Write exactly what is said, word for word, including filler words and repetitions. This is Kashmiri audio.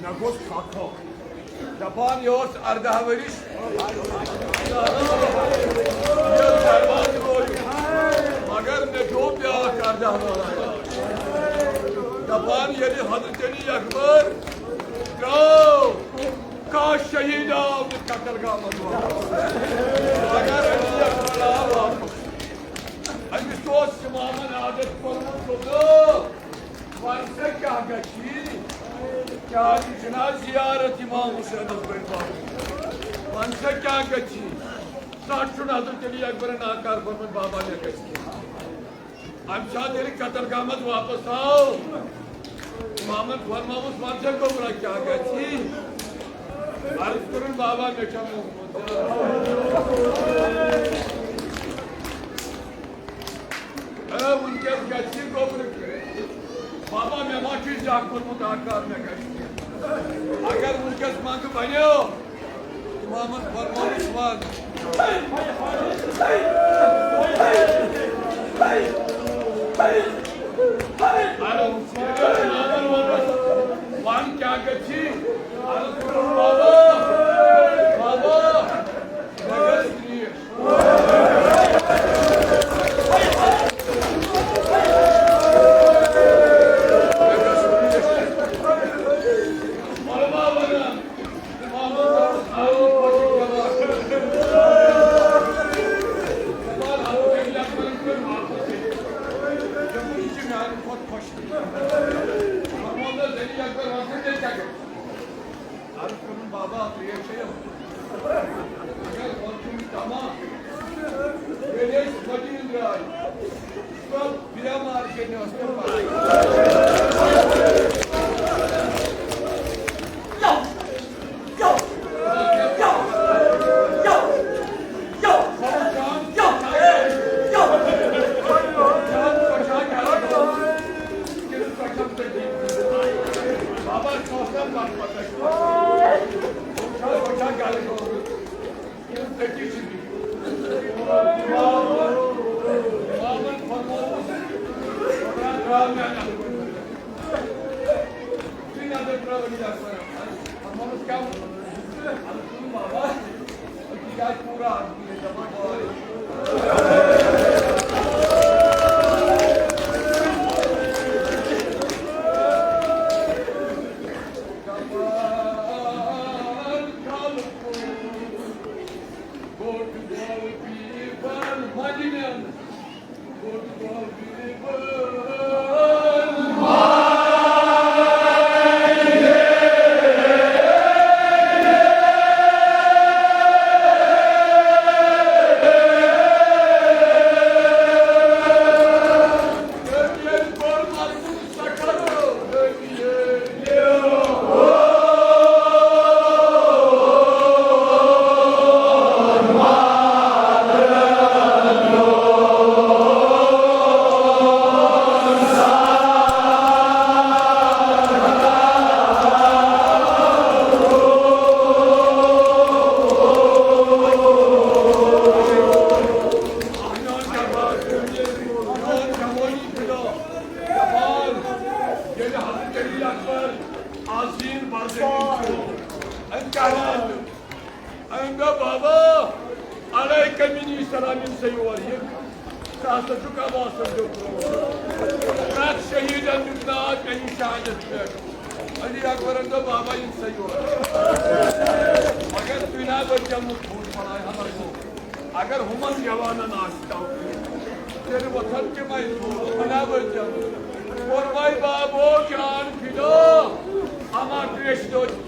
مےٚ گوٚژھ کھکھو۔ دَپان یہِ اوس اَرداہ ؤرِش۔ ییٚلہِ دروازٕ لوگ، مگر مےٚ پیوٚو بیٛاکھ اَرداہ وُہُر۔ دَپان ییٚلہِ حضرت علی اکبر درٛاو، کانٛہہ شہیٖد آو نہٕ کتل گامس منٛز، مگر علی اکبر آو واپس۔ أمِس اوس اِمامن عادت کوٚرمُت، دوٚپُن، وۄنۍ ژےٚ کیٛاہ گژھی؟ کیٛازِ یہِ چھُنہ زیارت اِمام حسینس بٔڑۍ بب؟ وۄنۍ ژےٚ کیٛاہ گژھی؟ سَتھ چھُنہٕ حضرت علی اکبرن ناکار کوٚرمُت، بابا مےٚ گژھِ کینٛہہ۔ اَمہِ ساتہٕ ییٚلہِ کتل گامس واپس آو، اِمامن فرماوُس، وۄنۍ ژےٚ گوٚبرا کیٛاہ گژھی؟ عرض کوٚرُن، بابا مےٚ چھےٚ موموٗت۔ اے، وٕنکیٚس گژھِ یہِ گوٚبرٕ کیٛاہ؟ بابا، مےٚ ما چھُے زیادٕ کوٚرمُت آکار، مےٚ گژھِ کینٛہہ۔ اگر وٕنکیٚس منٛگہٕ بنیو، اِمامن فرمووُس وَن۔ اگر اِمامن ووٚنُس، وَن کیٛاہ گژھِ؟ عرض کوٚرُن، بابا، بابا، مےٚ گژھِ ترٛیش۔ عرض کوٚرُن، بابا، ترٛیش چیٚیو۔ مگر وۄنۍ چھُم تمام۔ ییٚلہِ أسۍ مدیٖنہٕ درٛاے، سۄ بیمار چھےٚ مےٚ ٲس نہٕ پَے۔ ییٚلہِ حضرت علی اکبر عظیٖم بردٔریٖن چھُ، أمۍ کیٛاہ ووٚن؟ أمۍ دوٚپ، بابا، علیک منی سلام، یِم سا یور یِکھ، ژٕ ہسا چھُکھ عباسَن دیُت۔ پرٛٮ۪تھ شہیٖدَن دیُت ناو پنٛنِس شہادت پٮ۪ٹھ۔ علی اکبرن دوٚپ، بابا، یِم سا یور۔ مگر تُہۍ نہ بٔرۍ زیو نہٕ ژھوٚٹ بَناوِ ہَنا گوٚو۔ اگر ہُمن جوانن آسہِ توفیق، تیٚلہِ وۄتھن تِمے ژوٗنٛٹھۍ، بناوٲے تِم۔ کوٚرمَے بابو جان فِدا، اما ترٛیشہِ دۄد